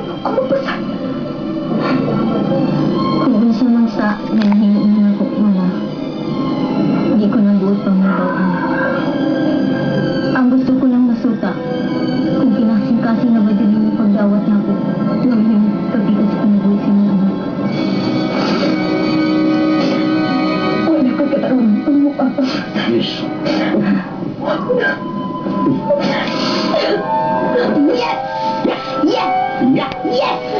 Ako mapasar. Kung unsa man sa nahimo na nako, Mama. Di ko na buot pang mahibaw-an. Ang gusto ko lang masuta, kung kinasing-kasing na ba jud nimo pagdawat nako, nga mahimong kapikas sa kinabuhi sa imong anak. Wala ko katarungan pang mo, Papa. Yes. Yes! Yes! Yeah. Yes!